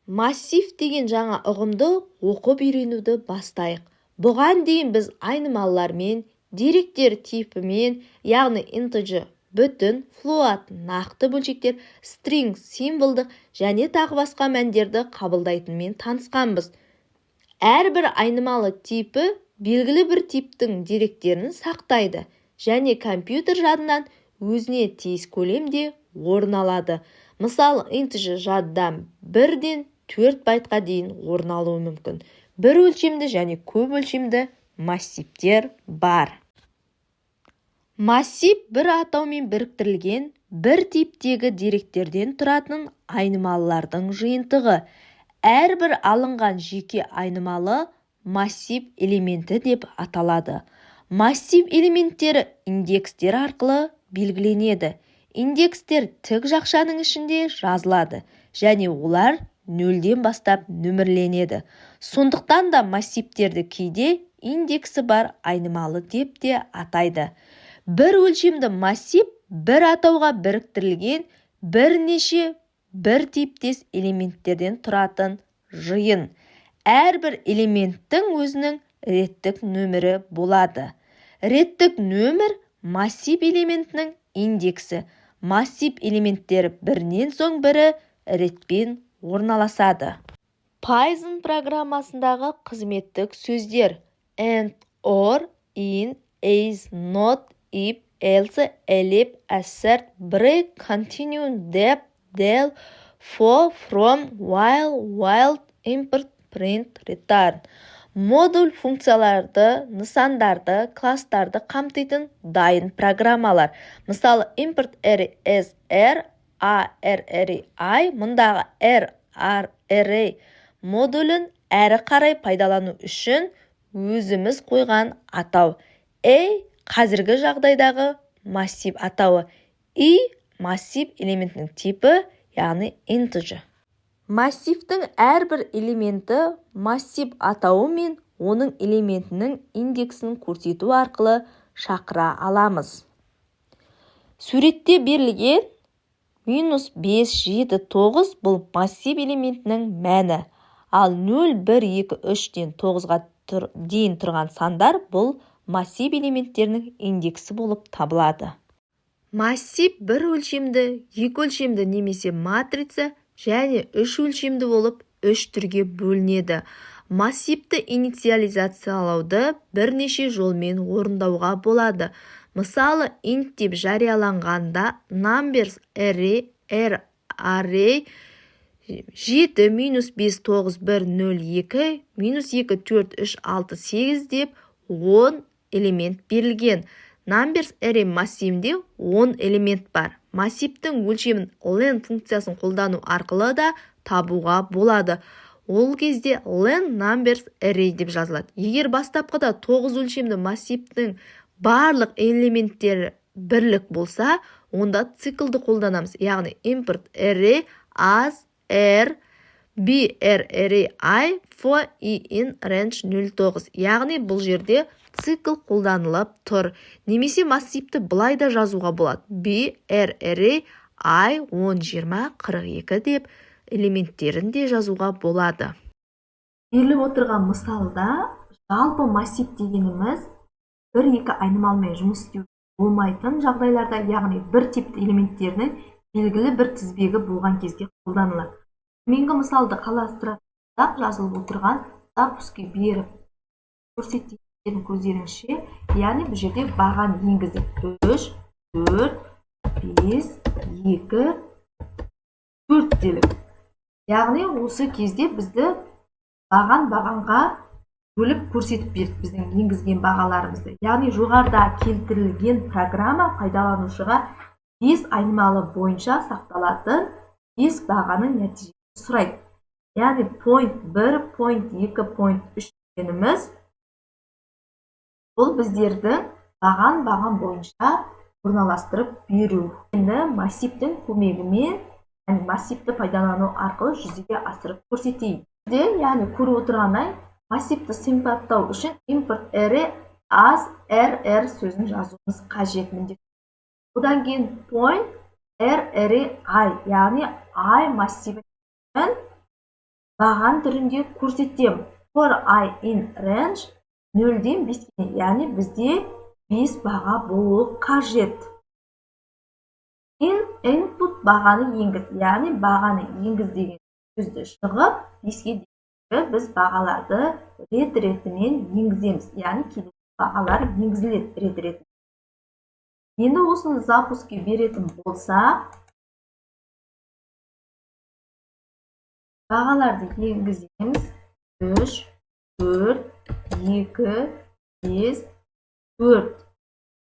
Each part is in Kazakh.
Массив деген жаңа ұғымды оқып үйренуді бастайық. Бұған дейін біз айнымалылармен, деректер типімен, яғни integer бүтін, float нақты бөлшектер, string символдық және тағы басқа мәндерді қабылдайтынымен танысқанбыз. Әрбір айнымалы типі белгілі бір типтің деректерін сақтайды және компьютер жадынан өзіне тиіс көлемде орын алады. Мысалы, integer жадыдан 1-ден 4 байтқа дейін орын алуы мүмкін. Бір өлшемді және көп өлшемді массивтер бар. Массив – бір атаумен біріктірілген бір типтегі деректерден тұратын айнымалылардың жиынтығы. Әрбір алынған жеке айнымалы массив элементі деп аталады. Массив элементтері индекстер арқылы белгіленеді. Индекстер тік жақшаның ішінде жазылады және олар нөлден бастап нөмірленеді. Сондықтан да массивтерді кейде индексі бар айнымалы деп те атайды. Бір өлшемді массив – бір атауға біріктірілген бірнеше бір типтес элементтерден тұратын жиын. Әрбір элементтің өзінің реттік нөмірі болады. Реттік нөмір – массив элементінің индексі. Массив элементтері бірінен соң бірі ретпен орналасады. Python программасындағы қызметтік сөздер: and, or, in, as, not, if, else, elif, assert, break, continue, def, del, for, from, while, yield, import, print, return. Модуль – функцияларды, нысандарды, класстарды қамтитын дайын программалар. Мысалы, import array as r, a r array i. Мұндағы r – array модулін әрі қарай пайдалану үшін өзіміз қойған атау, a – қазіргі жағдайдағы массив атауы, i – массив элементінің типі, яғни integer. Массивтің әрбір элементі массив атауы мен оның элементінің индексін көрсету арқылы шақыра аламыз. Суретте берілген -5, 7, 9 – бұл массив элементінің мәні, ал 0, 1, 2, 3-тен 9-ға дейін тұрған сандар – бұл массив элементтерінің индексі болып табылады. Массив бір өлшемді, екі өлшемді немесе матрица және үш өлшемді болып үш түрге бөлінеді. Массивті инициализациялауды бірнеше жолмен орындауға болады. Мысалы, int деп жарияланғанда numbers array r array 7, -5, 9, 1, 0, 2, -2, 4, 3, 6, 8 деп 10 элемент берілген. Numbers array массивінде 10 элемент бар. Массивтің өлшемін len функциясын қолдану арқылы да табуға болады. Ол кезде len numbers array деп жазылады. Егер бастапқыда 9 өлшемді массивтің барлық элементтері бірлік болса, онда циклді қолданамыз, яғни import array as r b r array i for i in range 09, яғни бұл жерде цикл қолданылып тұр. Немесе массивті былай да жазуға болады: b r array i 10, 20, 42 деп элементтерін де жазуға болады. Беріліп отырған мысалда жалпы массив дегеніміз бір екі айнымалымен жұмыс істеу болмайтын жағдайларда, яғни бір типті элементтерінің белгілі бір тізбегі болған кезде қолданылады. Төменгі мысалды қарастырсақ, жазылып отырған запуски беріп көрсеткен көздеріңізше, яғни бұл жерде баған енгіздік: 3, 4, 5, 2, 4 делік. Яғни осы кезде бізді баған бағанға бөліп көрсетіп берді біздің енгізген бағаларымызды. Яғни жоғарыда келтірілген программа пайдаланушыға бес айнымалы бойынша сақталатын бес бағаның нәтижесін сұрайды. Яғни point 1, point 2, point 3 дегеніміз – бұл біздердің баған баған бойынша орналастырып беру. Енді массивтің көмегімен, яғни массивті пайдалану арқылы жүзеге асырып көрсетейін де. Яғни көріп отырғандай, массивті сипаттау үшін import array as rr сөзін жазуымыз қажет, міндетті. Одан кейін point r array i, яғни i массивін Баған түрінде көрсетемін. For i in range 0-ден 5-ке, яғни бізде 5 баға болуы қажет. In input бағаны енгіз, яғни бағаны енгіз деген сөзді шығып, 5-ке дейінгі біз бағаларды рет-ретімен енгіземіз, яғни келесі бағалар енгізіледі рет-ретімен. Енді осыны запуск ке беретін болсақ, бағаларды енгіземіз. 3, 4, 2, 5, 4.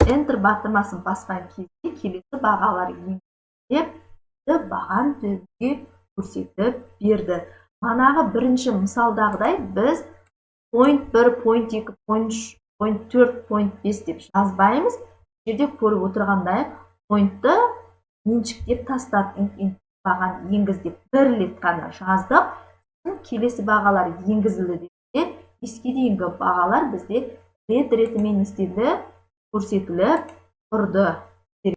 Enter батырмасын басқан кезде келесі бағалар енгізіліп, баған түрінде көрсетіп берді. Манағы бірінші мысалдағыдай біз point 1, point 2, point 3, point 4, point 5 деп жазбаймыз. Бұл жерде көріп отырғандай, point ты меншіктеп тастап, баған енгіз деп бір рет қана жаздық. Келесі бағалар енгізілді деп, 5-ке дейінгі бағалар бізде рет-ретімен не істеді, көрсетіліп тұрды.